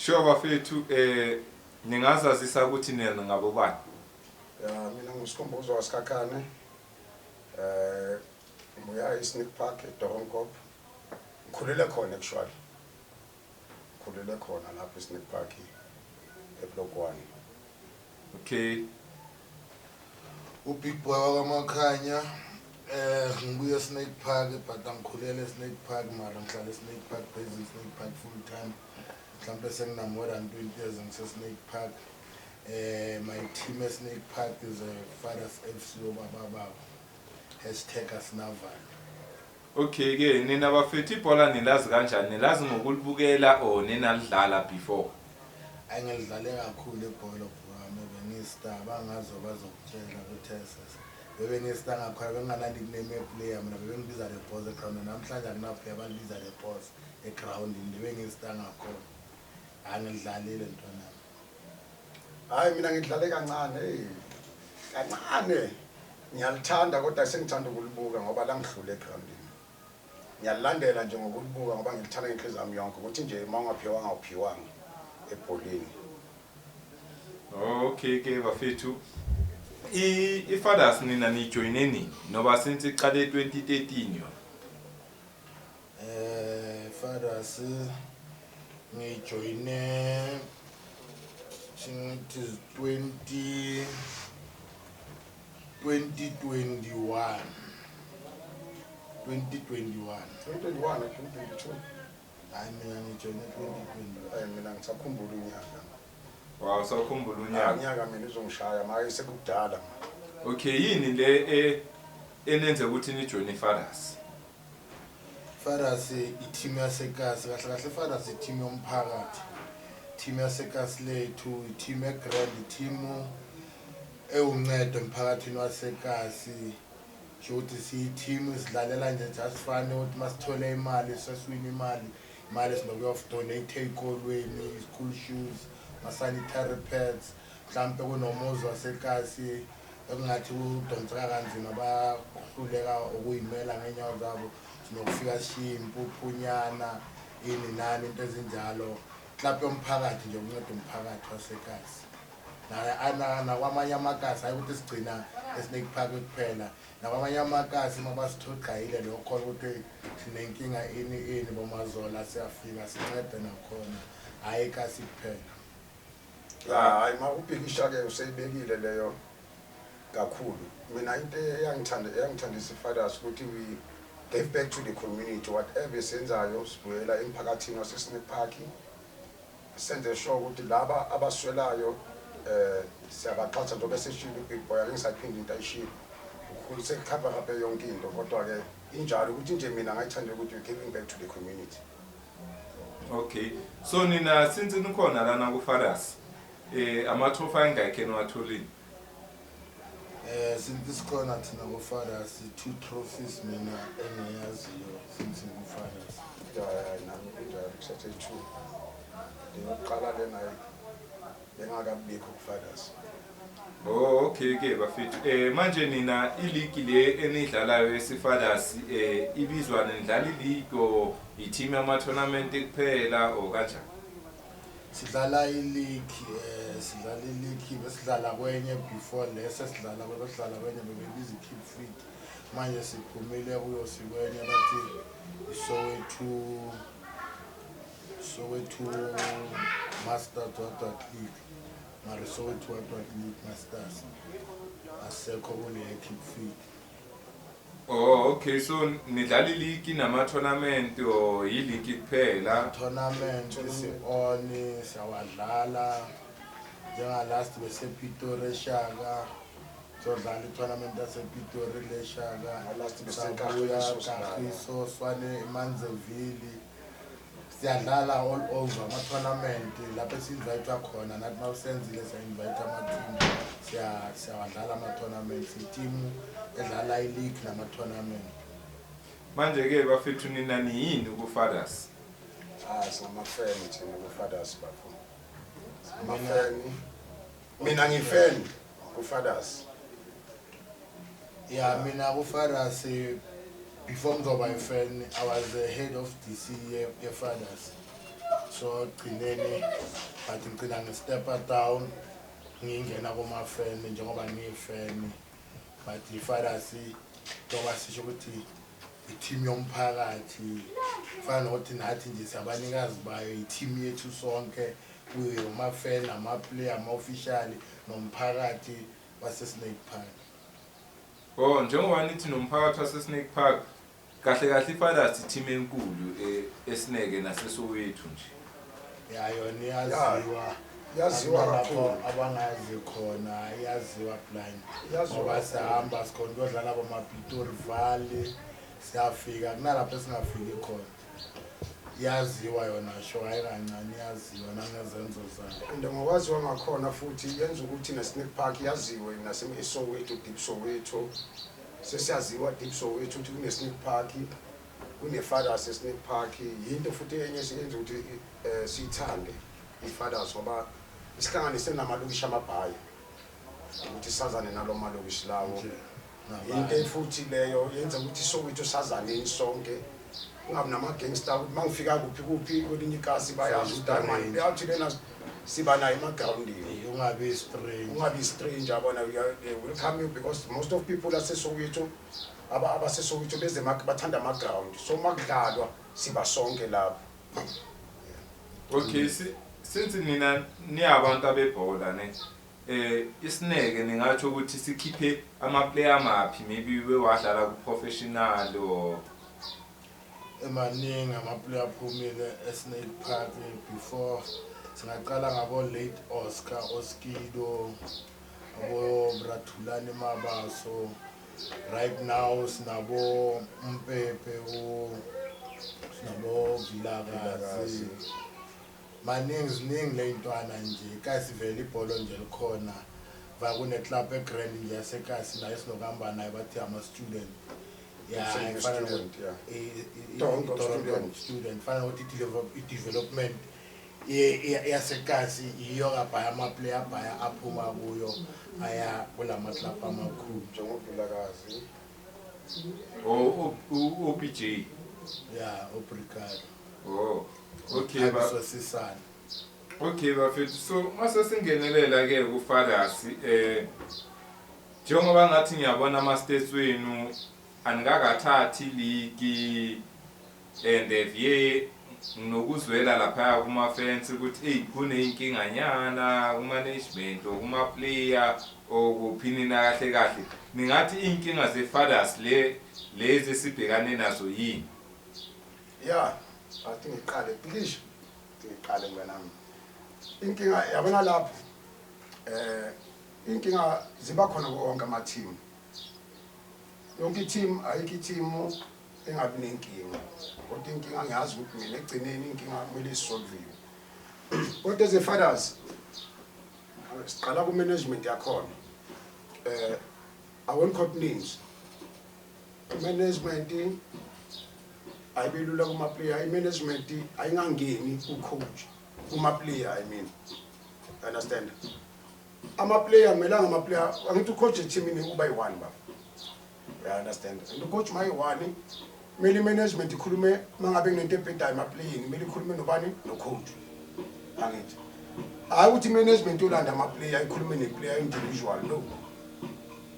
Sure bafethu, ningazazisa ukuthi nina ngabobani? Ya, mina nguSikhumbuzo waSikhakhane. Ngibuya eSnake Park eDoronkop. Ngikhulele khona actually. Ngikhulele khona lapho eSnake Park eBlock 1. Okay. UBig Boy wakwaMakhanya, ngibuye eSnake Park, but angikhulele eSnake Park, mara ngihlala eSnake Park, based in Snake Park full time. Mhlawumbe sengina more than 20 years ngise Snake Park. My team eSnake Park is a Fathers FC obaba babo. #asinavalo. Okay ke, nina bafethu, ibhola nilazi kanjani? Nilazi ngokulibukela or ninalidlala before? Angilidlale kakhulu ibhola bro, bengiyi-star, bangazo bazokutshela ukuthi SS. Bebe ngiyi-star ngakhona, bengingana nickname ye-player mina, bebengibiza le boss eground. Namhlanje akuna-player balibiza le boss egroundini, bebengiyi-star ngakhona. Angilidlalile, ntwanami. Hayi, mina ngidlale kancane, hey. Kancane. Ngiyalithanda kodwa sengithanda ukulibuka ngoba la ngihlule egroundini. Ngiyalilandela nje ngokulibuka ngoba ngilithanda ngenhliziyo yami yonke. Ukuthi nje uma ungaphiwanga awuphiwanga ebholeni. Okay ke bafethu. I-Fathers nina nijoyine nini? Noba since iqale 2013 yona. Fathers ngijoyine singithi 20 2021 2021. 2021, 2022. Hayi, mina ngijoyine 2021. Hayi, mina ngisakhumbula unyaka. Wow, sawukhumbula unyaka. Unyaka mina uzongishaya manje, sekudala. Okay, yini le enenze ukuthi nijoyine i-Fathers? Fathers i-team yasekasi kahle kahle. Fathers i-team yomphakathi, team yasekasi lethu, i-team e-grand, i-team ewuncedo emphakathini wasekasi. Sho ukuthi siyi-team sidlalela nje just fun, ukuthi masithole imali, sesiwina imali sinokuyo-donate ey'kolweni, school shoes, ma-sanitary pads. Mhlampe kunomuzi wasekasi ekungathi udonseka kanzima, bahluleka ukuyimela ngeenyawo zabo, sinokufika sishiye impuphunyana, ini nani, into ezinjalo. Club yomphakathi nje, ukunceda umphakathi wasekasi nakwamanye amakasi. Hayi ukuthi sigcina eSnake Park kuphela, nakwamanye amakasi uma basithogqayile lokho ukuthi sinenkinga ini ini bomazola, siyafika sincede nakhona, hhayi ikasi kuphela. Ya, hayi, ma ubhikisha-ke useyibekile leyo kakhulu. Mina into eyangithandisa i-Fathers ukuthi we gave back to the community. Whatever esiyenzayo sibuyela emphakathini wase-Snake Park, senze sure ukuthi laba abaswelayo siyabaxhasa. Njengoba seshilo uBig Boy, ake ngisayiphinda into ayishilo, sekukhava yonke into, kodwa-ke injalo ukuthi nje mina ngayithanda ukuthi we giving back to the community. Okay. So nina since nikhona lana ku-Fathers, ama-trophy angakhe niwatholile? Since sikhona thina ku-Fathers, two trophies mina engiyaziyo since ngu-Fathers. Ya, nami kunjalo, kusathe two. Leyokuqala lena bengakabikho ku-Fathers. Oh, okay ke bafethu. Manje nina i-league le enidlalayo esiFathers ibizwa, nidlala i-league or i-team yama tournament kuphela or kanjani? Sidlala i-league, sidlala i-league. Besidlala kwenye before lese sidlala kwe, besidlala kwenye bebebiza i-Keep Fit. Manje siphumile kuyo, sikwenye bathi iSoweto, Soweto Masters what what league, mara Soweto what what league Masters, asekho kule Keep Fit. Oh, okay, so nidlala i-league nama tournament or i-league kuphela? Tournament si-on, siyawadlala. Njenga-last besePitori eShaka, sodlala i-tournament yasePitori leShaka. Last sabuya bese-Kagiso sidlala. Kagiso swane eManzeville. Siyadlala all over ama-tournament lapho esi-invite khona. Nathi mawusenzile siya-invite ama-team, siyawadlala ama-tournament. Siyitimu edlala i-league nama-tournament. Manje ke bafethu, nina niyini ku-Fathers? Ah, singama-fan thina ku-Fathers bafo. Singama-fan. Mina ngi-fan ku-Fathers. Ya, mina ku-Fathers, before ngizoba i-fan, I was the head of DC ye-Fathers. So gcineni, but ngigcina ngi-stepa down, ngingena kuma-fan njengoba ngiyi-fan, but i-Fathers, njengoba sisho ukuthi i-team yomphakathi, fana nokuthi nathi nje siyabanikazi bayo, i-team yethu sonke, kuyo ama-fan, ama-player, ama-official nomphakathi wase-Snake Park. Oh, njengoba nithi nomphakathi wase-Snake Park, kahle kahle i-Fathers i-team enkulu eSnake naseSoweto nje. Ya, yona iyaziwa. Yaziwa Akunalapho kakhulu. Abangazi khona, iyaziwa blind. Yaziwa Ngoba kakhulu. sihamba sikhona kuyodlala bomaPitori Valley, siyafika kunalapho esingafiki khona. Iyaziwa yona, sho, hayi kancane, iyaziwa nangezenzo zayo. And ngokwaziwa ngakhona futhi yenza ukuthi ne-Snake Park yaziwe naseSoweto, Deep Soweto. Sesiyaziwa Deep Soweto ukuthi kune-Snake Park, kune-Fathers e-Snake Park. Yinto futhi enye esiyenza ukuthi siyithande i-Fathers, ngoba isihlanganise namalokishi amabhayi, ukuthi sazane nalo malokishi lawo. Nje Into futhi leyo yenza ukuthi Soweto sazaneni sonke, kungabi nama-gangster, ukuthi uma ngifika kuphi kuphi kwelinye ikasi bayazi ukuthi hayi man, leyathi lena siba nayo emagrawundini. Ungabi strange. Ungabi strange, yabona, they welcome you because most of people aseSoweto, abaseSoweto beze bathanda ama-ground, so uma kudlalwa siba sonke lapho. Okay, since nina niyabantu abebhola ne, iSnake ningatsho ukuthi sikhiphe ama-player amaphi, maybe wewadlala ku-professional or? Emaningi ama-player aphumile e-Snake Park. Before singaqala ngabo late Oscar Oskido, abo Brathulane Mabaso, right now sinabo Mpepe, sinabo Vilakazi, maningi, ziningi ley'ntwana nje. Kasi vele ibholo nje likhona, va kune-club e-grand nje yasekasi nayo esinokuhamba nayo, bathi ama-student, ya. Same Ifana student, yeah. Toronto i-Toronto student. Student, fana nokuthi i-development yasekasi yiyo kabhaya ama-player abhaya aphuma kuyo aya kulama club amakhulu. NjengoVilakazi. Or OPJ? Ya, obrigado. Oh, okay ba. Sisana. Okay bafethu, so mase singenelela ke kuFathers, njengoba ngathi ngiyabona ama stats wenu, anikakathathi league, and vie nokuzwela lapha kuma fans ukuthi hey, kuneyinkinga nyana kuma management or kuma player okuphi. Nina kahle kahle ningathi inkinga zeFathers le lezi esibhekane nazo yini? Ya, athi ngiqale, Bikisha, athi ngiqale mnganami. Inkinga, yabona lapho, inkinga ziba khona kuwo wonke ama-team, yonke i-team. Ayikho i-team engabi nenkinga, kodwa inkinga ngiyazi ukuthi mina ekugcineni inkinga kumele isolviwe. Kodwa as a-Fathers siqala ku-management yakhona. I won't quote names. Management ayibe lula kuma-player, i-management ayingangeni ku-coach, kuma-player, I mean, understand? Ama-player kumelanga, ama-player, angithi u-coach ethimini uba yi-one baba, you understand? And u-coach ma yi-one, kumele i-management ikhulume. Uma ngabe kunento ebhedayo emaplayini, kumele ikhulume nobani? No-coach, angithi? Hhayi ukuthi i-management yolanda ama-player, ikhulume ne-player individual, no.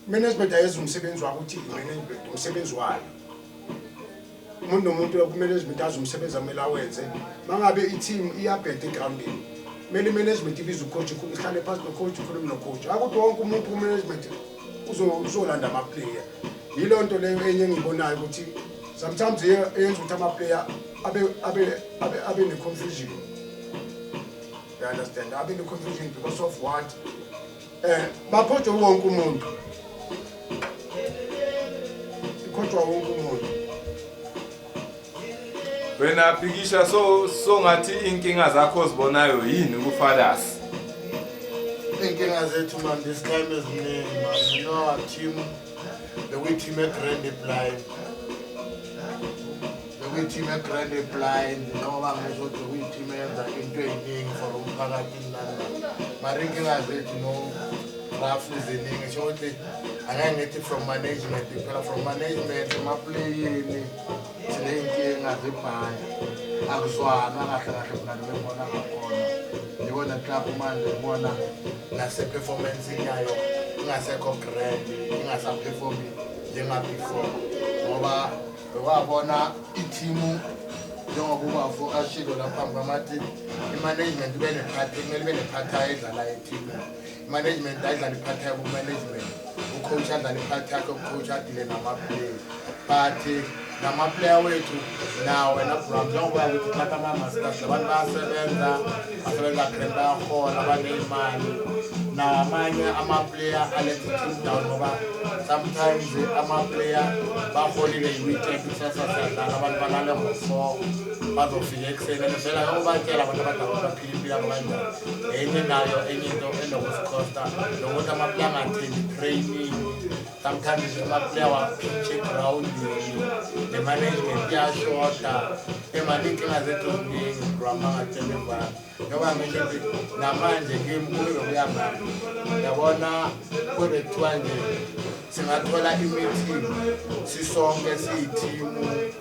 Management ayenza umsebenzi wakho, ukuthi i-management umsebenzi wayo, umuntu nomuntu ku-management azi umsebenzi amele awenze. Uma ngabe i-team iyabheda egrawundini, kumele i-management ibize u-coach, ihlale phansi no-coach, ikhulume no-coach, akuthi wonke umuntu ku-management uzolanda ama-player. Yilo nto leyo enye engiyibonayo ukuthi sometimes eyenza ukuthi ama-player abe ne-confusion, you understand? Abe ne-confusion because of what? Baphotshwe wonke umuntu, ikhotshwa wonke umuntu. Wena Bikisha, so ngathi inkinga zakho ozibonayo yini kuFathers? Iy'nkinga zethu, man, this time eziningi, man. You know our team bekuyi-team e-grand blind, bekuyi-team e-grand blind, njengoba ngisho ukuthi bekuyi-team eyenza into ey'ningi for umphakathi nani. Mara iy'nkinga zethu, no, roughly ziningi, sho ukuthi angeke ngithi from management phela, from management emaplayini. Siney'nkinga zibhaya, akuzwanwa kahle kahle. Mina ngibona ngakhona ngibona club manje, ngibona nase-performanceni yayo ingasekho grand, ingasaperformi njenga-before, ngoba bewabona ithimu njengoba ubafo ashilo lapha phambi kwamathi i-management ibe ne-part, kumele ibe ne-part ayidlalayo ethimini. I-management ayidlala i-part yayo ku-management, u-coach adlala i-part yakhe, u-coach adile nama-player, but nama-player wethu nawo wena bram, njengoba ukuthi mhlawumbe ama-masters abantu bayasebenza, basebenza grand, bayahola, baney'mali. Namanye ama-player aletha i-team down, ngoba sometimes ama-player baholile i-weekend, kusasa siyadlala, abantu balale ngo-4, bazofika ekuseni, and vele ayobatshela abantu abadala baphila impilo yabo kanjani. Enye nayo, enye into enokusikhosta nokuthi ama-player angathendi training. Sometimes ama-player wapitch egrawundini, ne-management iyashoda emali. Iy'nkinga zethu ziningi, bro, angatshela imvana njengoba ngisho ukuthi namanje kimi kube bekuya ngami, yabona, kube kuthiwa nje singathola i-meeting sisonke siyi-team,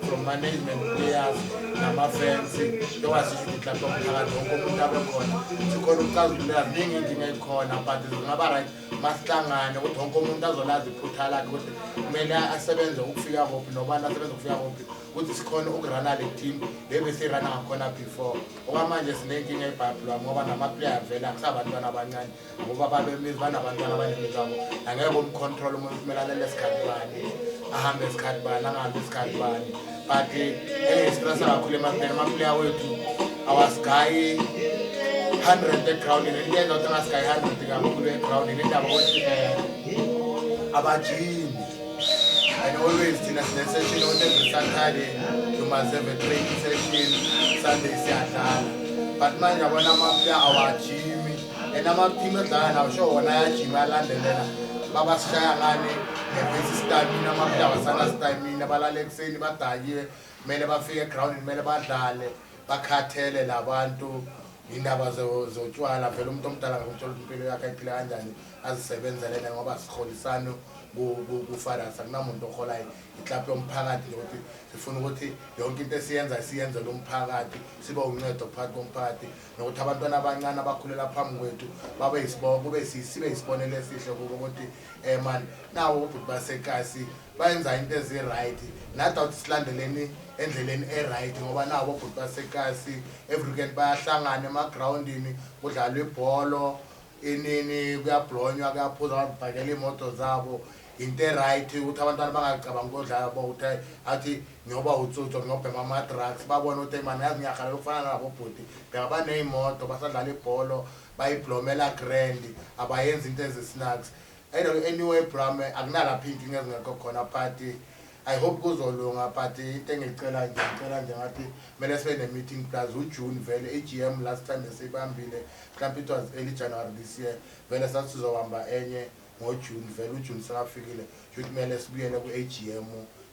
from management, players nama-fans, njengoba sisho ukuthi club yomphakathi, wonke umuntu abe khona, sikhona ukucazulula. Ziningi iy'nkinga ey'khona, but zingaba right masihlangane ukuthi wonke umuntu azolazi iphutha lakhe, ukuthi kumele asebenze ukufika kuphi, nobani asebenze ukufika kuphi, ukuthi sikhone ukurana le team le besiyirana ngakhona before. Okwamanje sinenkinga ebhabhulwa, ngoba nama-player vele akusabantwana abancane, ngoba babemizi, banabantwana abanemizi wabo, angeke umcontrol umuntu kumele alele sikhathi bani, ahambe sikhathi bani, angahambi sikhathi bani. But engiyistressa kakhulu emaplayer, ama-player wethu awasigayi 100 egrawundini. Into yenza ukuthi angasigayi 100 kakhulu egrawundini, indaba ukuthi abajimi, and always thina sine-session on every Saturday, you must have a training session, Sunday siyadlala. But manje yabona ama-player awajimi, and ama-team edlala nawo sure wona ayajima, ayalandelela, babasishaya ngani ngebhesi stamina. Ama-player awasana stamina, balala ekuseni, badakiwe, kumele bafike egrawundini, kumele badlale, bakhathele labantu. Indaba zotshwala vele, umuntu omdala ngakumtshela ukuthi impilo yakhe ayiphile kanjani, azisebenzele, ngoba siholisane kufaras, akunamuntu oholayo. Iklabhu yomphakathi nje, ukuthi sifuna ukuthi yonke into esiyenza siyenzele umphakathi, sibe uncedo phakathi komphakathi, nokuthi abantwana abancane abakhulela phambi kwethu babe kube sibe yisibonelo esihle kubo, ukuthi man, nawo ubhuti basekasi bayenza into ezi-right, nathi awuthi silandeleni endleleni e-right, ngoba nabo obhuti basekasi every weekend bayahlangana emagrawundini, kudlalwa ibholo, inini, kuyablonywa, kuyaphuzwa, babhakela iy'moto zabo. Into e-right ukuthi abantwana bangacabangi ukudlala bo ukuthi athi ngiyoba utsotso, ngiyobhema ama-drugs, babone ukuthi mani yazi ngiyahalela ukufana nabo bhuti, bheka baney'moto, basadlala ibholo, bayiblomela grand, abayenzi into ezi-snacks. Anyway bram, akunalapho iy'nkinga ezingekho khona, but I hope kuzolunga. But into engiyicela nje, ngicela nje ngathi kumele sibe ne-meeting plus uJune vele i-GM last time besiyibambile, mhlawumbe it was early January this year, vele sathi sizohamba enye ngoJune, vele uJune sekafikile, shuthi kumele sibuyele ku-AGM,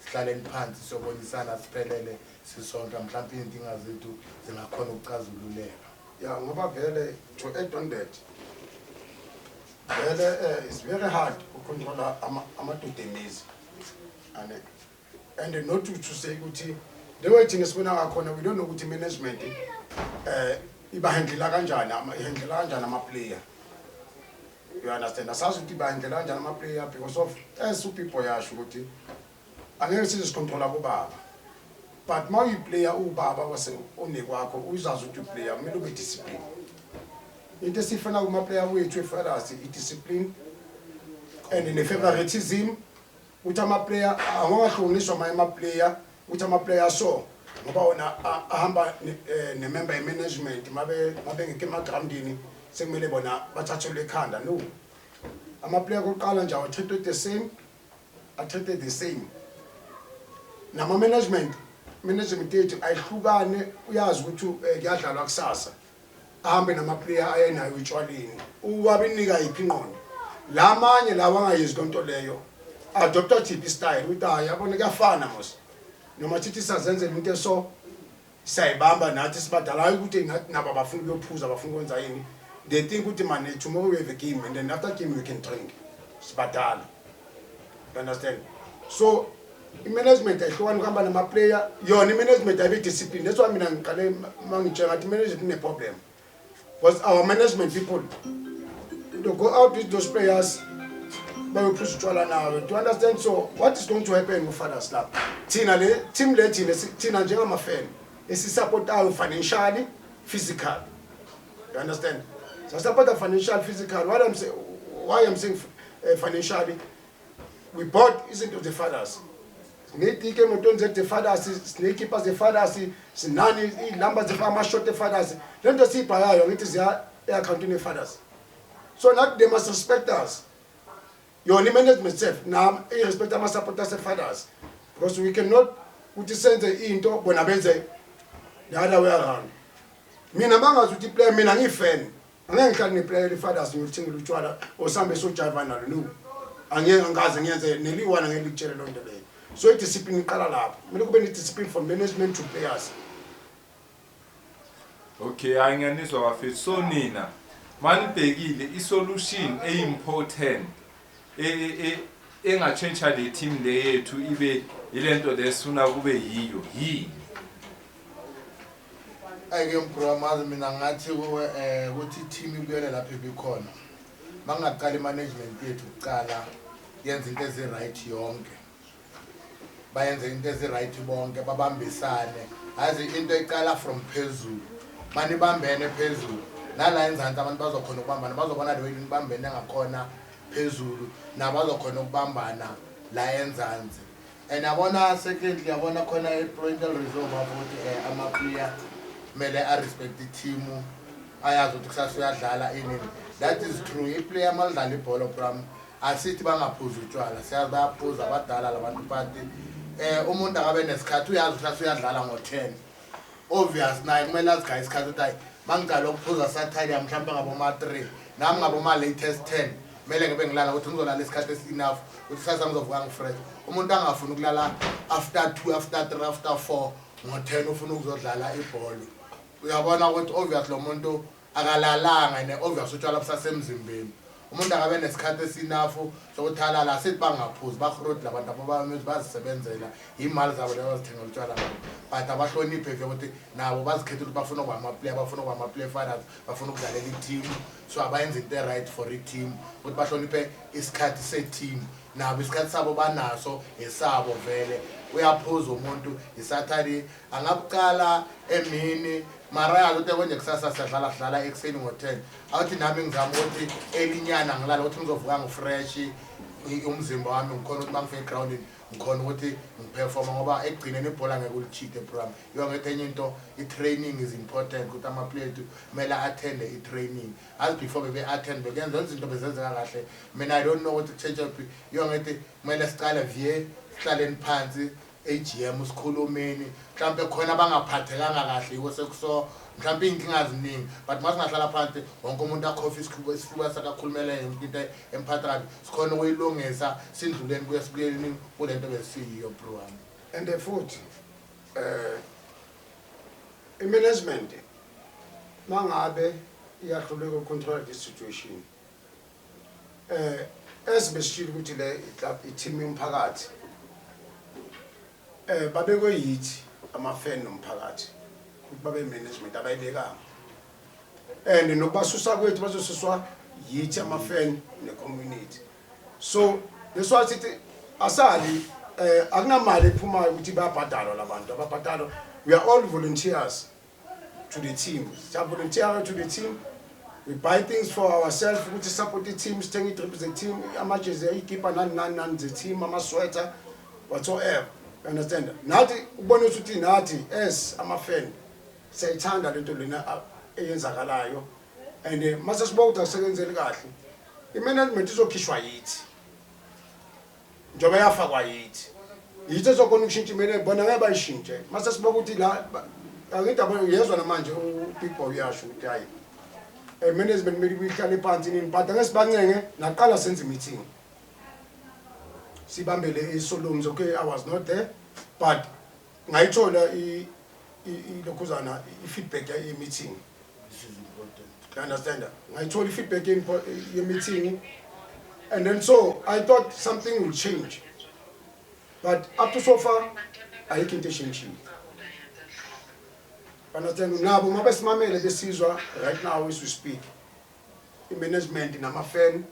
sihlaleni phansi, siyobonisana siphelele sisonke, mhlawumbe iy'nkinga zethu zingakhona ukucazululeka. Ya, ngoba vele to add on that, vele it's very hard ukucontrola amadoda emizi, and not to say ukuthi the way thina sibona ngakhona, we don't know ukuthi management ibahandlela kanjani, ihandlela kanjani ama-player, you understand? Asazi ukuthi ibahandlela kanjani ama-player, because of as uPipo yasho ukuthi angeke size sicontrola kubaba, but ma uyi-player, uwubaba wase onekwakho, uzazi ukuthi uplayer kumele ube discipline. Into esifuna kuma-player wethu efaras i-discipline and ne-favoritism, ukuthi ama-player angongahlukaniswa amanye ama-player, ukuthi ama-player so ngoba wona ahamba ne-member ye-management, mabe ngekho emagrawundini sekumele bona bathathelwe ekhanda. No, ama-player kokuqala nje awa-treated the same, are-treated the same nama-management. Management yethu ayihlukane, uyazi ukuthi kuyadlalwa kusasa, ahambe nama-player ayenayo etshwaleni, uwabinika yiphi ingqondo? La amanye lawa angayenzi lonto leyo, adopta thiphi style, ukuthi hayi, yabona kuyafana mos, noma thithi sazenzela into eso, siyayibamba nathi sibadala, hayi ukuthi nathi nabo abafuna ukuyophuza, abafuna ukwenza yini. They think ukuthi man, tomorrow we have a game and then after game we can drink, sibadala, you understand? So I-management ayihlukani ukuhamba nama-player. Yona i-management ayibe discipline. That's why mina ngiqale mangitshela ngathi i-management ine-problem, because our management people, they go out with those players, bayophuza utshwala nawe. Do you understand? So what is going to happen ku-Fathers lapha? Thina le team le, thina thina njengama-fan esisupportayo financially, physical, you understand? So supporta financial, physical. What I'm saying, why I'm saying financially, we bought izinto ze-Fathers, sinetike emotweni zethu ze-Fathers, sinekipa ze-Fathers, sinani iy'lamba, ama-short e-Fathers. Le nto siyibhalayo ngithi ziya e-akhawuntini ye-Fathers. So nathi they must respect us. Yona i-management self nam i-respect ama-supporters e-Fathers, because we cannot ukuthi senze into, bona benze the other way around. Mina bangazi ukuthi iplayer, mina ngiyi-fan, angeke ngihlale neplayer le-Fathers ngiyolithengela utshwala or sihambe sojayiva nalo. No, angeke, angikaze ngiyenze neliwana, ngeke likutshele loo nto leyo. So i-discipline iqala lapho. Kumele kube ne-discipline from management to players. Okay, hayi, ngiyanizwa bafethu. So nina manibhekile i-solution e-important engatshentsha le team le yethu ibe ilento lesifuna kube yiyo, yini? Ayike mpramazi, mina ngathi kuwe ukuthi i-team ibuyele lapho ibikhona. Mangaqala i-management yethu kuqala, yenza into ezi-right yonke, bayenze into ezi-right bonke, babambisane. Azi into iqala from phezulu. Manibambene phezulu, nala enzansi abantu bazokhona ukubambana, bazobona the way nibambene ngakhona phezulu, nabo bazokhona ukubambana la enzansi. And yabona, secondly, yabona khona e-provincial reserve apho ukuthi ama-player kumele a-respect i-team, ayazi ukuthi kusasa uyadlala inini. That is true. I-player malidlala ibhola, bram, asithi bangaphuzi utshwala, siyazi bayaphuza abadala labantu, but umuntu akabe nesikhathi, uyazi ukuthi kusasa uyadlala ngo-10. Obvious, naye kumele azigaye isikhathi ukuthi hayi, mangicala ukuphuza Saturday mhlawumbe ngaboma-3, nami ngaboma-latest 10 kumele ngibe ngilala, ukuthi ngizolala isikhathi esi-enough ukuthi kusasa ngizovuka ngifresh. Umuntu angafuni ukulala after 2, after 3, after 4, ngo-10 ufuna ukuzodlala ibhola. Uyabona ukuthi obvious lo muntu akalalanga, and obvious utshwala busasemzimbeni. Umuntu akabe nesikhathi esi-enough sokuthi alala. Asithi bangaphuzi, bahroti labantu ababamizi, bazisebenzela iy'mali zabo leyo, bazithengela utshwala ngabo, but abahloniphe nje ukuthi nabo bazikhethela ukuthi bafuna ukuba ama-player, bafuna ukuba ama-player Fathers, bafuna ukudlalela i-team. So abayenza into e-right for i-team, ukuthi bahloniphe isikhathi se-team. Nabo isikhathi sabo banaso, esabo vele. Uyaphuza umuntu isaturday, angabuqala emini, mara yazi ukuthi konje kusasa siyadlala, sidlala ekuseni ngo-10. Awuthi nami ngizama ukuthi elinyana ngilala, ukuthi ngizovuka ngifresh, umzimba wami ngikhona ukuthi uma ngifika egrawundini ngikhona ukuthi ngiperforma, ngoba ekugcineni ibhola ngeke ulicheate, bram. Yiyo ngithi enye into, i-training is important, ukuthi ama-player ethu kumele attende i-training. As before bebe-attend, bekuyenza izinto bezenzeka kahle. Mina I don't know ukuthi kutshentshe phi. Yiyo ngithi kumele sicale vie sihlaleni phansi, AGM, sikhulumeni. Mhlawumbe khona abangaphathekanga kahle, yiko sekuso mhlawumbe iy'nkinga ziningi, but uma singahlala phansi, wonke umuntu akhophe isifuba sakhe, akhulumele yonke into emphatha kabi, sikhona ukuyilungisa, sindluleni kuye, sibuyeleni kule nto besiyiyo, bro wami. And futhi i-management mangabe iyahluleka ucontrol this situation, as besishilo ukuthi le club, i-team yomphakathi, babekwe yithi ama-fan nomphakathi ukuthi babe management, abayibekanga, and nokubasusa kwethu bazosuswa yithi ama-fan ne-community. So that's why sithi asali akunamali ephumayo ukuthi bayabhadalwa labantu, ababhadalwa. We are all volunteers to the team. Siya-volunteer to the team. We buy things for ourselves ukuthi support i-team. Sithenga ii-drip ze-team, amajezi, iyikipa, nani nani nani ze-team, ama-sweater, whatsoever, you understand? Nathi ukubonisa ukuthi nathi as ama-fan siyayithanda lento lena eyenzakalayo. And mase sibona ukuthi akusebenzeli kahle, i-management izokhishwa yithi njengoba yafakwa yithi. Yithi ezokhona ukushintsha imele, bona ngeke bayishintshe. Mase sibona ukuthi la angithi yabona, uyezwa namanje u-big boy uyasho ukuthi hayi, management kumele ihlale phansi nini, but ake sibancenge naqala senze meeting, sibambele isolums. Okay, I was not there, but ngayithola ilokhuzana, i-feedback ye-meeting. This is important. You understand? Ngayithola i-feedback ye-meeting, and then so I thought something will change. But up to so far ayikho into eshintshile. Understand? Nabo uma besimamele besizwa right now as we speak, i-management nama-fan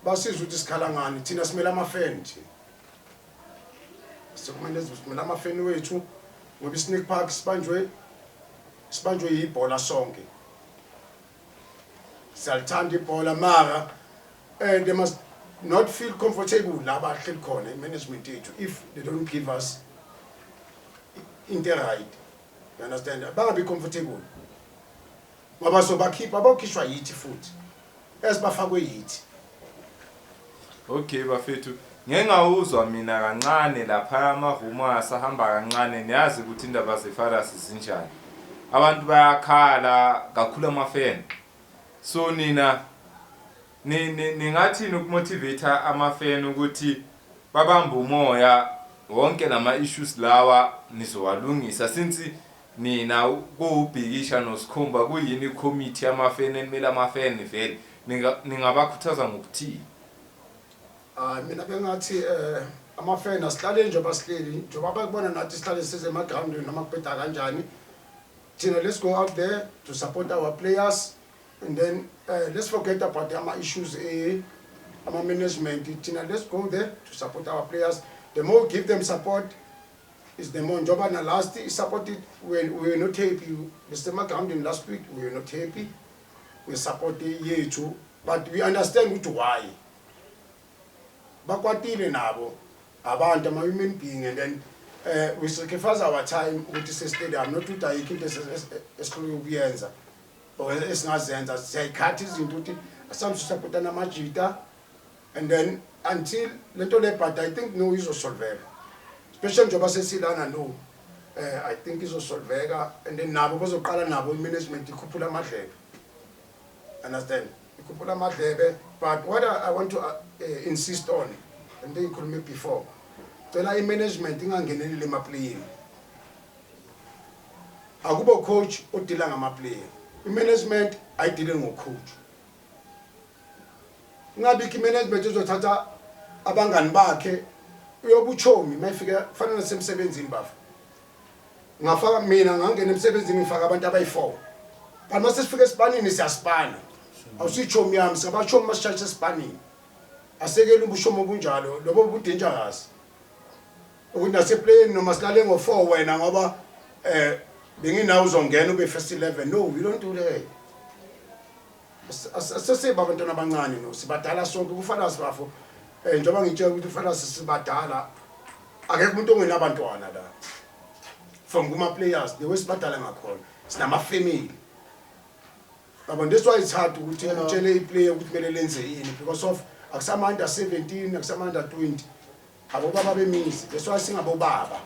basizwa ukuthi sikhala ngani. Thina simele ama-fan, thina sekumele simele ama-fan wethu, ngoba i-Snake Park sibanjwe yibhola sonke, siyalithanda ibhola, mara they must not feel comfortable la bahleli khona i-management yethu if they don't give us into right, you understand? Bangabi comfortable ngoba sobakhipha, bakhishwa yithi futhi esibafakwe yithi. Okay bafethu, ngeke ngawuzwa mina kancane lapha ama-rumors ahamba kancane. Niyazi ukuthi indaba zeFadas zinjani, abantu bayakhala kakhulu, ama-fan. So nina ningathini ukumotivate ama-fan ukuthi babambe umoya wonke lama issues lawa nizowalungisa, since nina kuwubhikisha nosikhumba kuyini i-committee yama-fan enimele ama-fan vele, ningabakhuthaza ngokuthini? Hayi, mina bengathi amafeni asihlale njengoba sihleli, njengoba bakubona nathi sihlale size emagrawundini noma kubheda kanjani. Thina, let's go out there to support our players and then let's forget about ama-issues ama-management. Thina, let's go there to support our players. The more we give them support is the more, njengoba na last i-support it, we were not happy besemagrawundini last week, we were not happy we support yethu, but we understand ukuthi why bakwatile nabo, abantu ama-human being. And then we sacrifice our time ukuthi se-stadium, not ukuthi ayikho into esihluleke ukuyenza or esingazenza. Siyayikhatha izinto ukuthi asambe sisapota namajita and then until lento le, but I think no, izosolveka, especially njengoba sesilana. No, I think izosolveka and then nabo bazoqala nabo i-management ikhuphula amadlebe, understand? Ikhuphula amadlebe. But what I want to insist on and then ngikhulume before, cela i-management ingangeneleli emaplayini. Akubo coach odila ngama-player, i-management ayidile ngo-coach. Ingabikho i-management ezothatha abangani bakhe uyobuchomi mayifika. Kufana nasemsebenzini bafa, ngafaka mina, ngangena emsebenzini ngifaka abantu abayi-4, but mase sifika esipanini siyasipana, awusichomi yami, singabachomi masishayisa esipanini. Asekele ubushomo obunjalo, lobo bu-dangerous ukuthi naseplayeni noma silale ngo-4 wena ngoba benginawe uzongena ube first 11. No, we don't do that. Asesiba abantwana abancane, no, sibadala sonke kuFadas bafo. Njengoba ngitshela ukuthi uFadas sibadala, akekho umuntu ongenabantwana la from kuma players, the way sibadala ngakhona, sinama family yabo. That's why it's hard ukuthi utshele i-player ukuthi kumele lenze ini because of akusama under 17, akusama under 20, abobaba bemizi. That's why singabobaba.